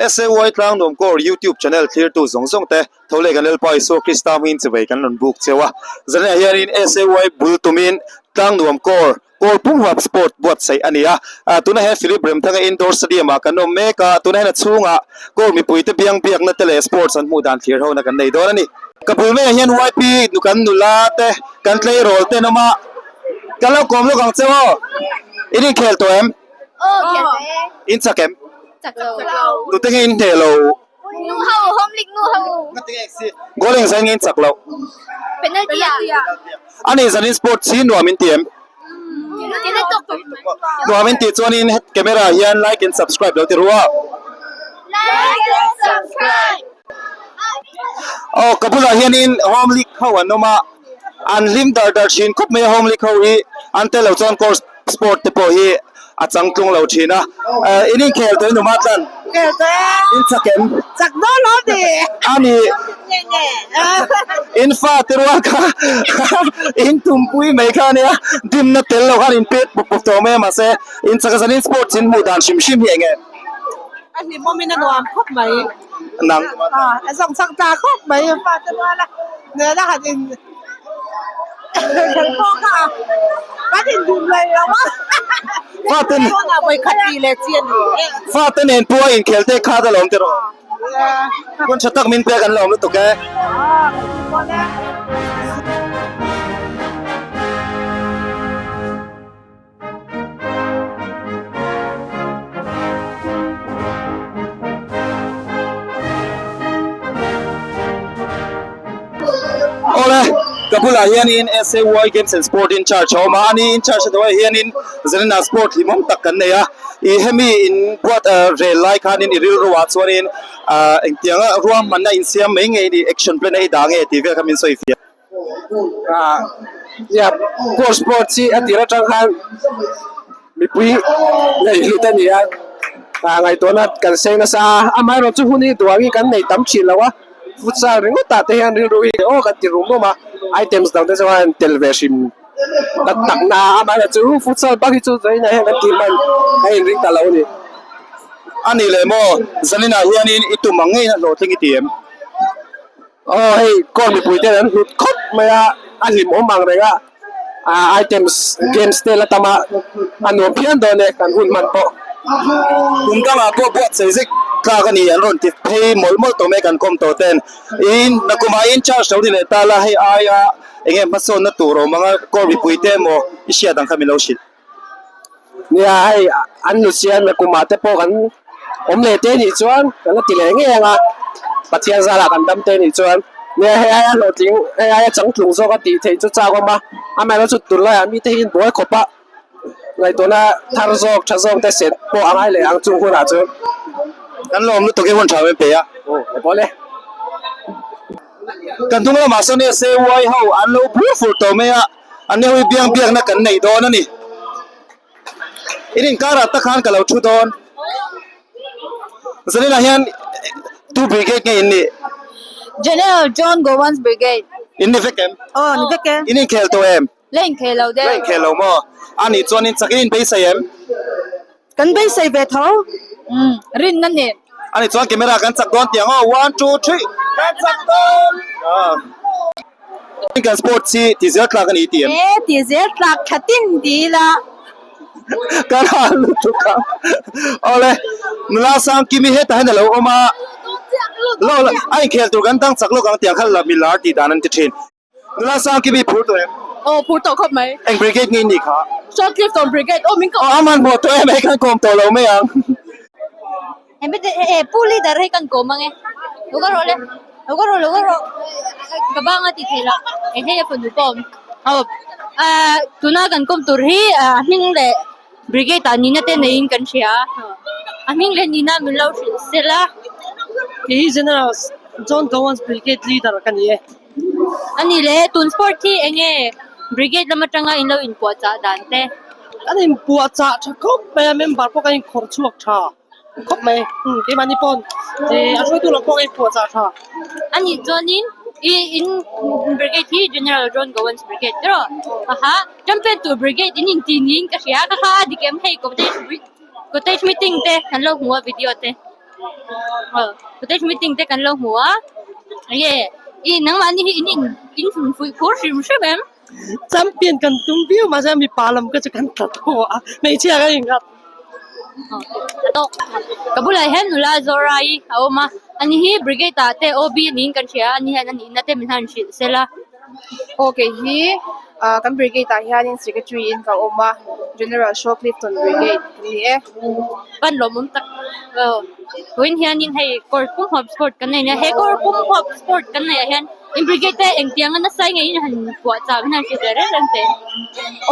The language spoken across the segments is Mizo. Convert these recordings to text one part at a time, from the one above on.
SAY Tlangnuam Core YouTube channel thlirtu zawng zawng te tho leh kan Lalpa Isua Krista hmingin chawei kan rawn buk cheu a. Zanah hianin SAY bul tumin Tlangnuam Core Core pumhuap sport buatsaih a ni a. Tuna hian Philip Remthanga Indoor Stadium ah kan awm mek a, tuna hian a chhungah Core mipuite biang biakna te leh sports an hmuh dan thlir hona kan nei dawn a ni. Ka bul maiah hian YP nu kan nula te kan tleirawl te an awm a, ka lo kawm lawk ang che aw. In inkhel tawh em? Aw khel tawh e. In chak em? Chak lo. Tute nge in hneh lo? Nu ho, home league nu ho. Goal eng zan nge in chak loh? Penalty ah. A nih zanin sports hi nuam in ti em? Nuam in tih chuanin het camera hian like and subscribe lo ti ru a. Like and subscribe. Aw ka bulah hianin home league ho an awm a, an hlim dar dar thin khawp mai a home league ho hi an tel lo chuan course sport te pawh hi a changtlung lo thin a in inkhel tawh in awm a tlan Khel tawh e. In chak em? Chak dawn lo ni. A ni. In fa te rual kha in tumpui mai kha ania dimna tel lo khan in pek pawp pawp tawh mai a mahse in chak a zanin sports in hmuh dan hrim hrim hi eng nge? A hlimawm in a nuam khawp mai. Nang. A zawng chak ta khawp mai fa te rual a nena han in Kan pawh kha kan indum leh lo a. Fate Tunah vawikhat tih leh chi a ni e. Fate nen pawh a inkhel te kha ta lawm tiraw. Hun tha tak min pek an lawm lutuk e. Awle, ka bulah hianin SAY Games and Sport in charge a awm a, ani in charge a hnuaiah hianin Zanina Sport hlimawm tak kan nei a, ih hemi in buat rel lai khanin i rilru ah chuanin ah engtianga ruahmanna insiam mai nge i action plan a i dah nge tih vel kha min sawi fiah. Nia course sports hi a tir atang khan mipui nei hlut a ni a ngaihtuahna kan seng nasa a amaherawh chu hun hi duang hi kan nei tam thin lo a futsal ringawt ah te hian rilru hi aw kan ti rum rum a items dang te chuan tel ve hrim tak tak na a amaherawh chu futsal bak hi chu zainah hian kan tih hman a inring ta lo a ni. A ni leh maw Zaninah hianin i tum ang ngeiin a hlawhtling i ti em? Aw hei court mipui ten an hlut khawp mai a, a hlimawm ang reng a, ah items games te la tam a, a nuam phian dawn e kan hun hman pawh. Kum dangah pawh buatsaih zek tlak a ni an rawn ti phei mawlh mawlh tawh mai kan kawm tawh ten. In nakumah in charge lo ni leh ta la hei aia eng nge hmasawnna tur awm anga court mipui te emaw i hriat ang kha min lo hrilh. Nia hei an nu siam nakumah te pawh kan awm leh te nih chuan kan la ti leh ngei ang a, Pathian zalah kan dam te nih chuan nia hei aia hlawhtling hei aia changtlung zawk a tih theih chu chak awm a, amaherawhchu tunlaiah mite hi buai khawp a ngaihtuahna thar zawk tha zawk te set pawh a ngai leh ang chung hunah chuan. Kan lawm lutuk hi hun tha min pe a. Aw aw le. Kan hnung lamah sawn SAY ho an lo bur fur tawh mai a. An ni ho hi biang biakna kan nei dawn a ni. In inkarah tak khan ka lo thu dawn. Zaninah hian tu brigade nge in nih? General John Gowans Brigade. In ni vek em? Aw ni vek e. In inkhel tawh em? La inkhel lo deuh. La inkhel lo maw? A nih chuan in chakin in beisei em? Kan beisei ve tho. Umm rinna nen. A nih chuan camera kan chak dawn tiang aw. One, two, three. Kan chak dawn! Kan sports hi ti zel tlak a ni tih em? E ti zel tlak tha tin ti ila. Kan hal lutuk a. Awle nula Sangkimi hetah hian a lo awm a. Lo la a inkhel tur kan dang chak lawk ang tiang kha la milar tih dan an ti thin. Nula Sangkimi phur tawh em? Aw phur tawh khawp mai. Eng brigade nge i nih kha? Short Clifton Brigade aw min ko. Aw a hmanhmawh tawh em hei kan kawm tawh lo mai ang. He pu leader hi kan kawm ange lo ka rawh le lo ka rawh lo ka rawh ka bang a ti thei lo eng hei a fanu pawh a awm aw tuna kan kawm tur hi a hming leh. Brigade ah nihna te neiin kan hria a, a hming leh nihna min lo hrilh sel a. Kei hi General John Gowans Brigade Leader ka ni e. A ni le, tun sport hi eng nge Brigade lam atanga in lo inpuahchah dan te? Kan inpuahchah tha khawp mai a, member pawh kan inkhawrh chhuak tha khawp mai. Keimahni pawn a hruaitu lam pawh kan inpuahchah tha. A nih chuanin i in Brigade hi General John Gowans Brigade tiraw? Aha, Champion tur Brigade in inti niin ka hria, ka kha a dik em hei cottage meeting te kan lo hmu a video te. Cottage meeting te kan lo hmu a enge i nangmahni hi in in in fuih phur hrim hrim em? Champion kan tum viau mahse mipa lam kha chu kan tla tawh a hmeichhia kan innghat. A tawk ka bulah hian nula Zorai a awm a ani hi brigade ah te OB niin kan hria a ani hian a nihna te min han hrilh sela. Aw kei hi ah kan brigade ah hianin secretary in ka awm a General Shaw Clifton Brigade ka ni e. Pan lawmawm tak aw vawiin hianin hei kawr pum huap sport kan nei nia he kawr pum huap sport kan neih ah hian in brigade te engtiang a nasa nge in han puah chah min han hrilh ve reng reng teh.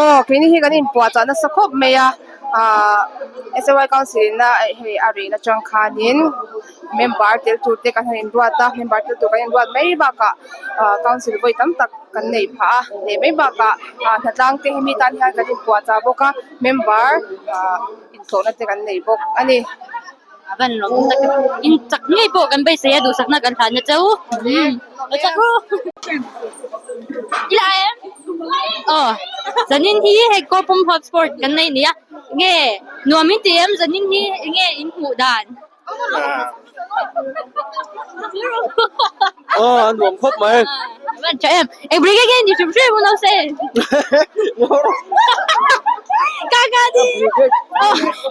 Aw keini hi kan inpuah chah nasa khawp mai a ah SAY Council in a hei a rel atang khanin member tel tur te kan han inruat a member tel tur kan inruat mai bakah ah council vawi tam tak kan neih phah a leh mai bakah ah hnatlang te hi mi tan hian kan inpuah chah bawk a member ah intlawhna te kan nei bawk a ni. A van lawm tak in chak ngei pawh kan beisei a duhsakna kan hlan na cheu umm a chak ru ila em aw zanin hi hei kawpum hot sport kan nei nia nge nuam in ti em zanin hi enge in hmuh dan. Aw a nuam khawp mai. Van tha em. Eng brigade nge ni hrim hrim u nau se. Ka ka ni.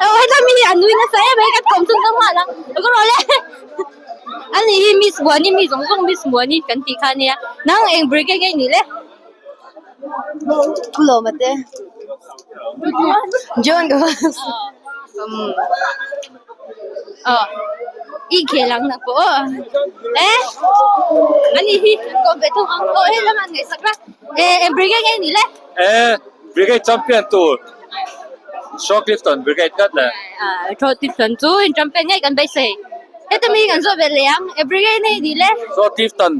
Aw heta mi an nui nasa em hei kan kawm chung ka nghal ang. Ka rawh le. Ani hi Miss Muani mi zawng zawng Miss Muani kan tih kha ania. Nang eng brigade nge ni le? Pu Lawma te. John ka Aw i khel ang na pawh aw eh ani hi an kawm ve thung ang aw hei lamah an ngaihsak la eh eng brigade nge ni le eh brigade champion tur Shaw Clifton brigade ngat le ah Shaw Clifton chu in champion ngei kan beisei heta mi kan zawh ve leh ang eh brigade nge ni le Shaw Clifton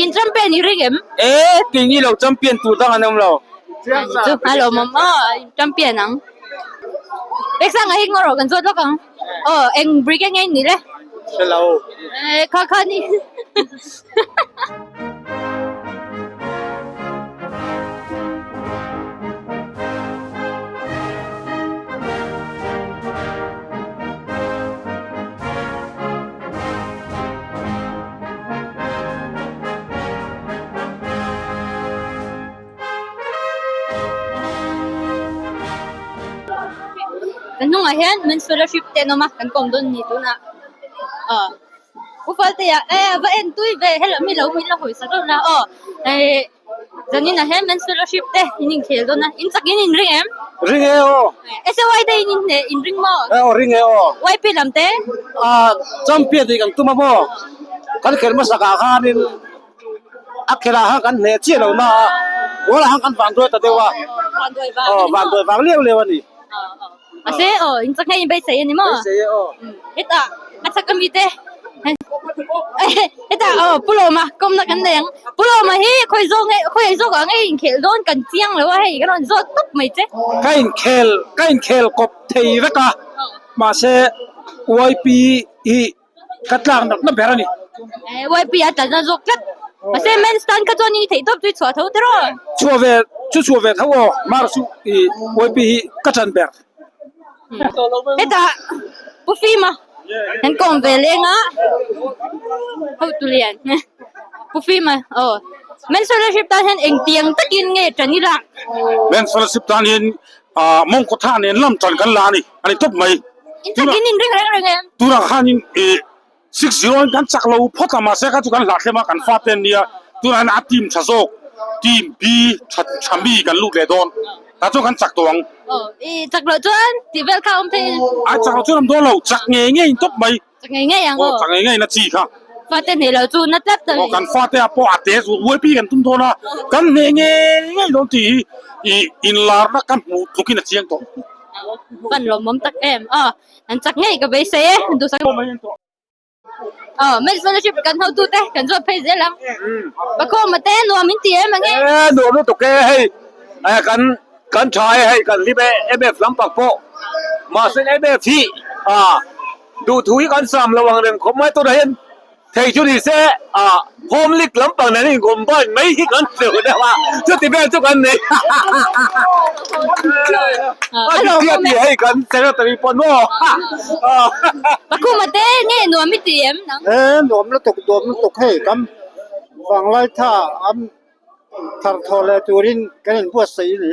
in champion i ring em eh keini lo champion tur dang an awm lo chu a lawmawm aw champion ang. Peksa nga hik ngawr kan zawt lawk ang. Aw eng brigade nge ni le? Hre lo. Eh kha kha ni. Kan hnungah hian men's fellowship te an awm a kan kawm dawn a ni tunah aw u Faltea eh a va en tui ve hello mi lo min la hawi sak hlauh la aw eh zanin ah hian men's fellowship te in inkhel dawn a in chak in in ring em? Ring e aw. SAY te in in in ring maw? Eh aw ring e aw. YP lam te? Ah champion tih kan tum a maw kan khelh hmasa kah khanin A khelh ah khan kan hneh chiah lo na a, goal ah khan kan van duai ta deuh a, aw van duai vang liau liau a ni. Mahse aw in chak ngei in beisei a ni maw? Beisei e aw. Hetah a chak ami te hetah aw Pu Lawma kawmna kan nei ang. Pu Lawma hi khawi zawk nge khawi zawk ah nge inkhel dawn kan chiang lo a hei ka rawn zawt tawp mai che. Ka inkhel ka inkhel kawp thei vek a, mahse YP hi Ka tlak nak na ber a ni. YP a tlatna zawk tlat. Mahse men's tan kha chuan i theih tawp chu i chhuah tho tiraw? Chhuah ve chu chhuah ve tho aw. Mar chu i YP hi ka tan ber. Hetah Pu Fima kan kawm ve leng a, hotu lian Pu Fima aw. Men's fellowship tan hian engtiang takin nge tan i lak? Men's fellowship tan hian mawngkaw tha nen lam tan kan la a ni, a ni tawp mai. In chak in in ring reng reng em? Tunah khanin 6-0 in kan chak lo phawt a, mahse kha chu kan hlahthlem a, kan fa te an nia. Tunah hian a team tha zawk, team B tha tha mi kan lut leh dawn. Tah chuan kan chak tawh ang. Aw, i chak loh chuan tih vel kha awm thei. Ai chak loh chuan awm dawn lo, chak ngei ngei in tawp mai. Chak ngei ngei ang aw. Aw, chak ngei ngei na chi kha. Fate hneh loh chu na tlat ta. Aw, kan fate ah pawh a te chu UAP kan tum dawn a, kan hneh ngei ngei dawn tih hi i inlarna ka hmuh tlukin a chiang tawh. Fan lawmawm tak em aw an chak ngei ka beisei e duhsak aw men's fellowship kan hotu te kan zawt phei zel ang Pakhawma te nuam in ti em ang e. E nuam lutuk e hei kan kan tha e hei kan hlim e MF lampang pawh mahse MF hi a duhthu hi kan sam lo ang reng khawp mai tunah hian Thei chu ni se ah home league lampang nen in combine mai hi kan tleu deuh a, chuti vel chu kan nei. A dik chiah tih hei kan secretary pawh maw. Pakhuma te nge nuam i ti em nang? E nuam lutuk nuam lutuk hei kan vanglai tha am thar thaw leh turin kan inbuatsaih a ni.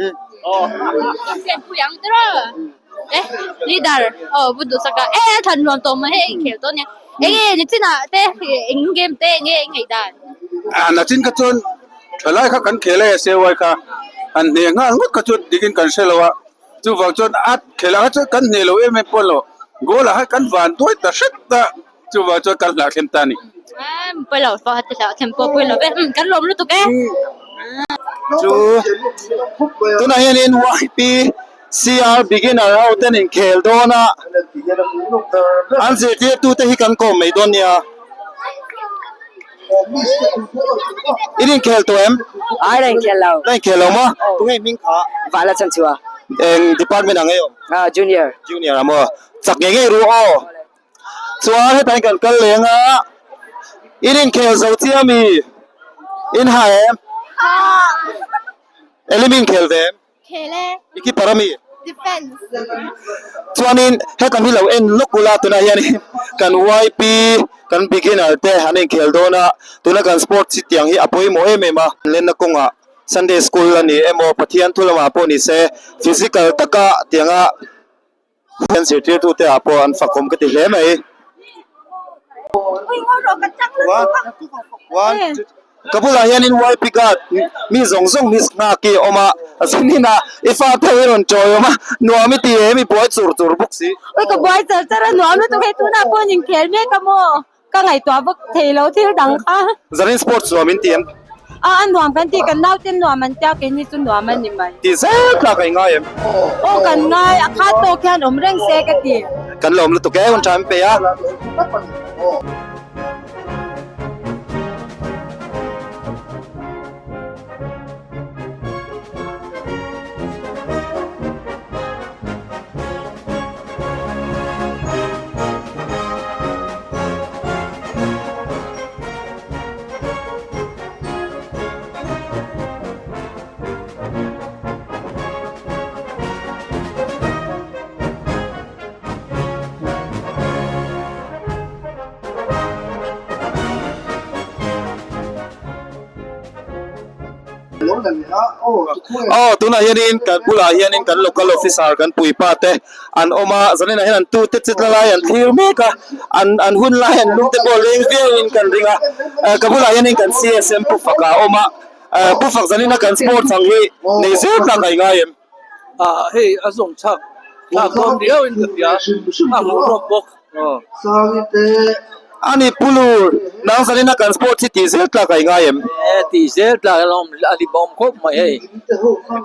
Champion pui ang tiraw? Eh leader aw pu duhsak a eh a thlan nuam tawh mai hei inkhel tawh ania enge nichinah te eng game te enge eng ngaih dan? Ah nachin kha chuan thalai kha kan khel a SAY kha an hne nghal ngawt kha chuan dikin kan hre lo a chuvang chuan a khelah kha chuan kan hne lo em em pawh lo goal ah khan kan van duai ta hret a. Chuvang chuan kan hlah thlem ta a ni. Pawi lo, fa te hlah thlem pawh pawi lo ve. Kan lawm lutuk e. Chu tunah hianin YPCR beginner ho ten inkhel dawn a, an zirtirtute hi kan kawm mai dawn nia. In inkhel tawh em? Ai la inkhel lo. La inkhel lo maw? Tunge hming kha? Vala Chanchua. Eng department ang e awm? Ah, junior. Junior a maw? Chak ngei ngei ru aw. Chuan hetah hian kan kal leng a, in inkhel zo chiah ami? In ha em? Elim inkhel ve em? Khel e. I keeper ami? Defense. Chuanin heta hi lo en lawk ula tunah hianin kan YP kan beginner te an inkhel dawn a, tuna kan sports hi tiang hi a pawimawh em em a, lenna kawngah Sunday school a ni emaw Pathian thu lamah pawh ni se physical taka tianga An zirtirtute ah pawh an fakawm ka ti hle mai. Ka bulah hianin YP guard mi zawng zawng miss nghak hi a awm a, a zanin a i fate hi rawn chawi awm a, nuam i ti em i buai chur chur bawk si. Ui ka buai char char a nuam lutuk hei tunah pawh an inkhel mek a maw? Ka ngaihtuah vak thei lo thil dang kha. Zanin sports nuam in ti em? A a nuam kan ti, kan naute nuam an tia keini chu nuam a ni mai. Ti zel tlak a i ngai em? Aw kan ngai, a khat tawk hian awm reng se ka ti. Kan lawm lutuk e, hun tha min pe a. Aw tunah hianin kan bulah hianin kan local officer kan puipa te an awm a zaninah hian an tute che tla lai an thlir mek a an an hun lai an lung te pawh leng viauin kan ring a ka bulah hianin kan CSM pu fak a awm a pu fak zanina kan sports ang hi nei zel tak a i ngai em? Ah hei a zawng chhak thlak dawn riau in ka hria a hmuh rawk bawk aw. Ani Pulur nang zanina kan sports hi tih zel tlak a i ngai em? E tih zel tlak a lawm a lim awm khawp mai hei.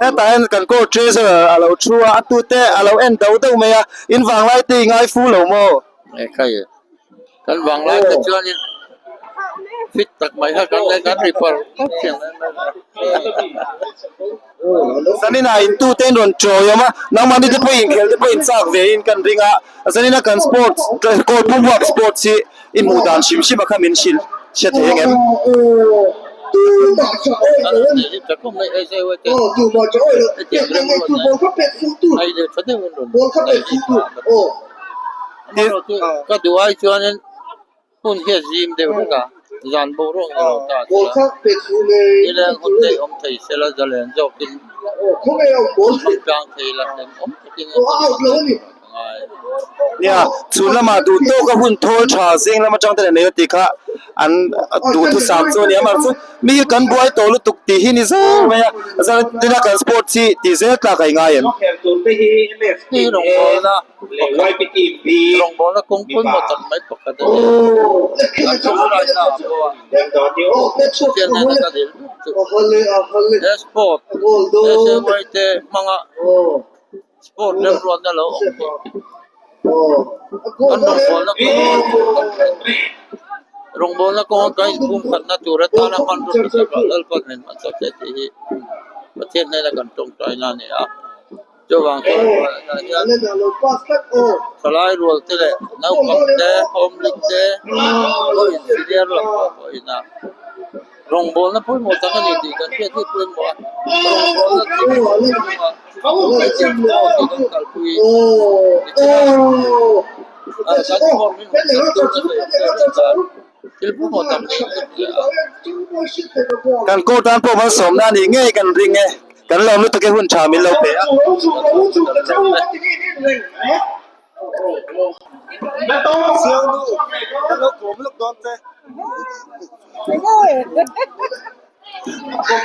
Hetah hian kan court treasurer a lo thu a a tute a lo en do deuh mai a in vanglai te i ngai fu lo maw? E khai Kan vanglai te chuanin fit tak mai kha kan kan ri par tawp thin Zanina in tu te in rawn chawi awm a, nangmahni te pawh inkhel te pawh in chak ve in kan ring a, zanina kan sports kawl pum huap sports hi i hmuh dan hrim hrim a kha min hrilh hre thei ang em? Ka duh ai chuanin hun hi a zim deuh hlek a, zan boruak ni lo ta se la, nileng hun te awm thei se la zalen zawkin hmang tlang thei la hnem awm takin a ngai. Nia, chhun lamah duh tawka hun thawl tha zing lam atang te nei a tih kha an duhthusam chu a ni a, mahse mi hi kan buai tawh lutuk tih hi ni zel mai a, zan tina kan sports hi tih zel tlak a i ngai em? Ni rawngbawlna pakhat rawngbawlna kawng pawimawh tak mai pakhat a ni a, an tawngtaina ah pawh a Pathian hnena ka dil ber chu he sport he SAY te hmanga. Sport remruatna lo awm hi kan rawngbawlna kawnga rawngbawlna kawnga kan inphumkhatna tur atana hmanrua tha takah Lalpan min hmansak se tih hi Pathian hnena kan tawngtaina a ni a. Chuvang chuan rualnah hian thalai rual te leh naupang te, home league te pawhin senior lam pawh pawhin a rawngbawlna pawimawh tak a ni tih kan hriat hi pawimawh a, rawngbawlna chi hrang hrang chunga hetiang sport hi kan kalpui ni chin a, kan sport min hmuh sak tur nasa in hriat hi chuan thil pawimawh tak niin ka hria a. Kan court tan pawh malsawmna a nih ngei kan ring e. Kan lawm lutuk e hun tha min lo pe a.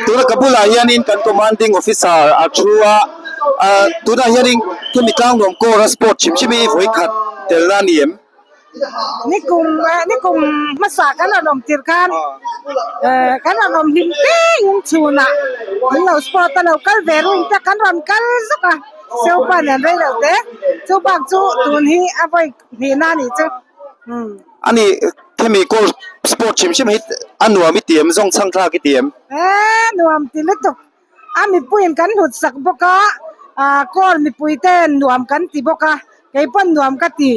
Tuna ka bulah hianin kan commanding officer a thu a, tunah hianin khemi tlangnuam kawra sport hrim hrim hi vawi khat telna a ni em? Nikum nikum hmasa kan rawn awm tir khan kan rawn awm hlim teng chhunah an lo sport a lo kal ve ruin te kan rawn kal zuk a Seupa nen rei lo te chu bak chu tun hi a vawi hnihna a nih chu. Ani khemi goal sport hrim hrim hi a nuam i ti em zawng chhang thlak i ti em? Eee nuam ti lutuk A mipuiin kan hlut sak bawk a, ah court mipui te nuam kan ti bawk a, kei pawn nuam ka ti.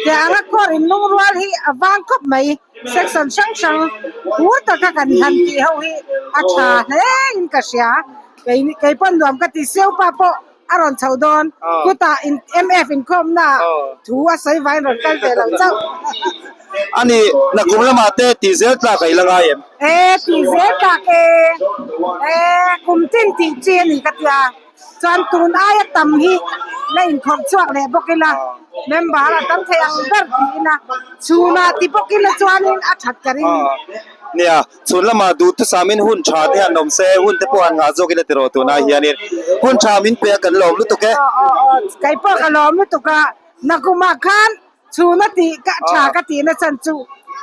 Teh anga court in lungrual hi a vang khawp mai, section hrang hrang phur taka kan han tih ho hi a tha hle in ka hria. Kei kei pawn nuam ka ti, Seupa pawh a rawn chhoh dawn, khutah in MF inkhawmna ah thu a sawi vangin rawn kal ve lo chauh. Ani, nakum lamah te tih zel tlak a i la ngai em? E tih zel tlak e, e kum tin tih chi a ni ka tia, chuan tun aia tam hi la inkhawrh chhuak leh bawk ila, member a tam thei ang ber tih ila, chhunah ti bawk ila chuanin a that ka ring. Nia, chhun lamah duhthusamin hun tha te han awm se, hun te pawh han ngah zawk ila tiraw tunah hianin hun tha min pe a kan lawm lutuk e. Aw aw aw, kei pawh ka lawm lutuk a, nakumah khan Chhuna tih ka tha ka tihna chan chu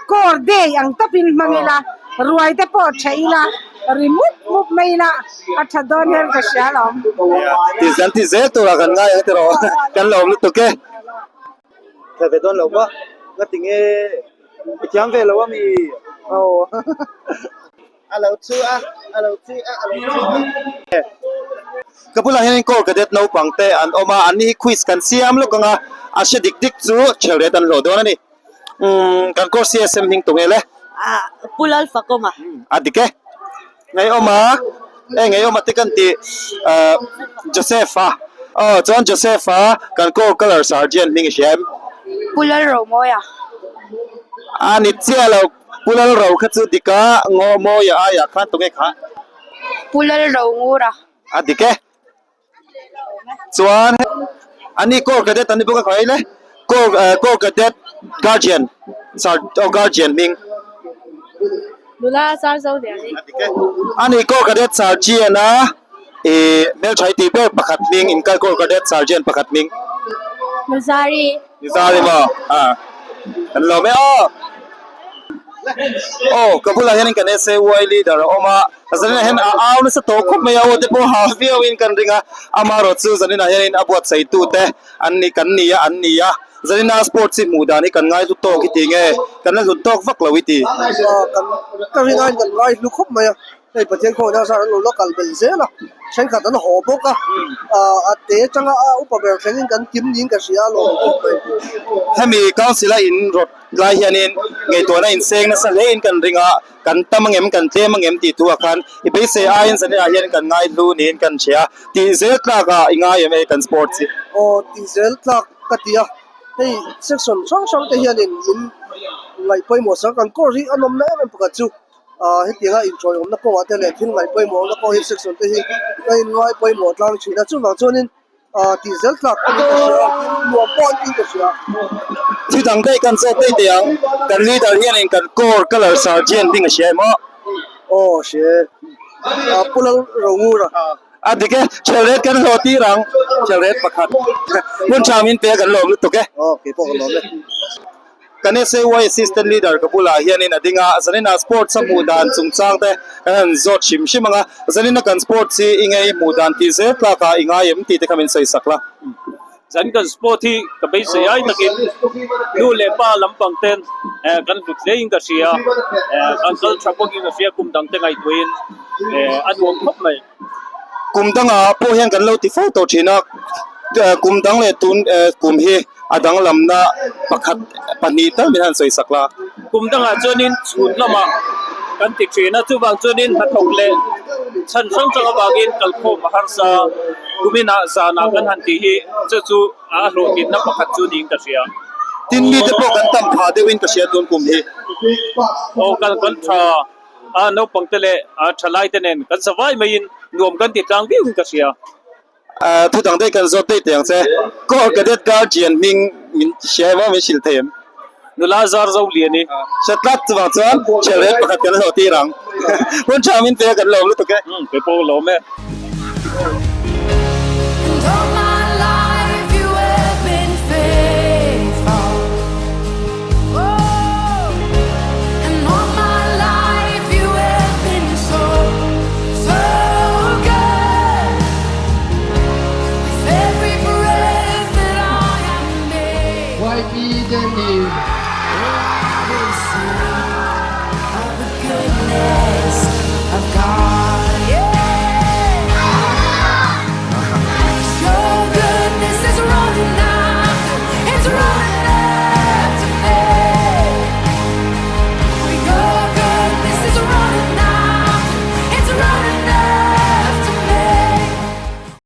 core day ang tawpin hmang ila, ruai te pawh tha ila, ri mup mup mai ila a tha dawn hian ka hria alawm. Ti zan ti zel turah kan ngai ang tiraw kan lawm lutuk e. Thla ve dawn lo maw? Nga ti nge i thiam ve lo ami? Aw. A lo chu a, a lo chi a, a lo chi a. Ka bulah hianin Corps Cadet naupang te an awm a, anni hi quiz kan siam lawk ang a, a hre dik dik chu ṭhelret an hlawh dawn a ni. Umm kan Corps CSM hming tunge le? Ah, Pu Lalfakawma. A dik e. Ngaihawma, e Ngaihawma te kan tih ah Joseph-a. Aw chuan Joseph-a kan Corps Colour Sergeant hming i hria em? Pu Lalromawia. A ni chiah lo. Pu Lalro kha chu dik a, ngaw mawia aiah khan tunge kha? Pu Lalro ngur a. A dik e. Chuan ani Corps Cadet an ni bawk a khaw le. Corps Corps Cadet Guardian sir aw Guardian hming. Nula sar zo lian i. A dik e. Ani Corps Cadet Sergeant a ih hmeltha i tih ber pakhat hming inkal Corps Cadet Sergeant pakhat hming. Nuzari. Nizari maw? Ah, kan lawm e aw. Aw, ka bulah hianin kan SAY leader a awm a, zaninah hian a au nasa tawh khawp mai a, aw te pawh ha viauin kan ring a, amaherawh chu zaninah hianin a buatsaitute an ni kan ni a an ni a, zanina sports hi hmuh dan hi kan ngaihlu tawk i ti nge, kan la hlut tawk vak lo i ti. Ah, kan ka ringain kan ngaihlu khawp mai a. Hei Pathian khawngaihna zar an lo la kal belh zel a, thenkhat an haw bawk a, ah a te atanga a upa ber thlengin kan kim niin ka hria a lawm khawp mai. Hemi Council a in rawt lai hianin ngaihtuahna inseng nasa hlein kan ring a, kan tam angem kan tlem angem tih thu ah khan i beisei aiin zanah hian kan ngaihlu niin kan hria. Tih zel tlak ah i ngai em hei kan sports hi? Aw tih zel tlak ka ti a, hei section hrang hrang te hianin min ngaih pawimawh sak a, kan course hi a nawmna em em pakhat chu. Ah hetianga inṭawiawmna kawngah te leh thil ngaih pawimawhna pawh hi section te hi a inngai pawimawh tlang thin a, chuvang chuanin ah tih zel tlak a ni ka hria a, nuam pawh an tih ka hria. Thil dang daih kan zawt daih teh ang, kan leader hianin kan core colour sergeant hming a hria em aw? Aw hria e, ah Pu Lal Rongura. A dik e, Chelret kan hlawh tir ang, Chelret pakhat hun tha min pe a kan lawm lutuk e. Aw keipawh ka lawm e. Kan SAY Assistant Leader ka bulah hianin a ding a, zanina sports a hmuh dan chungchang te kan han zawt hrim hrim ang a, zanina kan sports hi i ngei hmuh dan tih zel tlakah i ngai em tih te kha min sawi sak la. Zan kan sport hi ka beisei ai takin nu leh pa lampang ten kan hlut hle in ka hria, kan kal tha bawkin ka hria kum dang te ngaihtuahin a nuam khawp mai. Kum dangah pawh hian kan lo ti fo tawh thin a, kum dang leh tun kum hi a danglamna pakhat pahnih tal min han sawi sak la. Kum dangah chuanin chhun lamah kan ti thin a, chuvang chuanin hnathawk leh chhan hrang hrang avangin kalkhawm a harsa. Kuminah zanah kan han tih hi chu chu a hlawhtlinna pakhat chu niin ka hria. Tin mite pawh kan tam phah deuhin ka hria tun kum hi. Aw kal kan tha a, naupangte leh thalaite nen kan zavai maiin nuam kan ti tlang viauin ka hria. Thu dang daih kan zawt daih teh ang che. Corps Cadet Guardian hming min hria emaw min hrilh thei em? Nula zar zo lian i. Hre tlat chuvang chuan thianret pakhat kan hlawh tir ang. Hun tha min pe a kan lawm lutuk e. Umm kei pawh ka lawm e.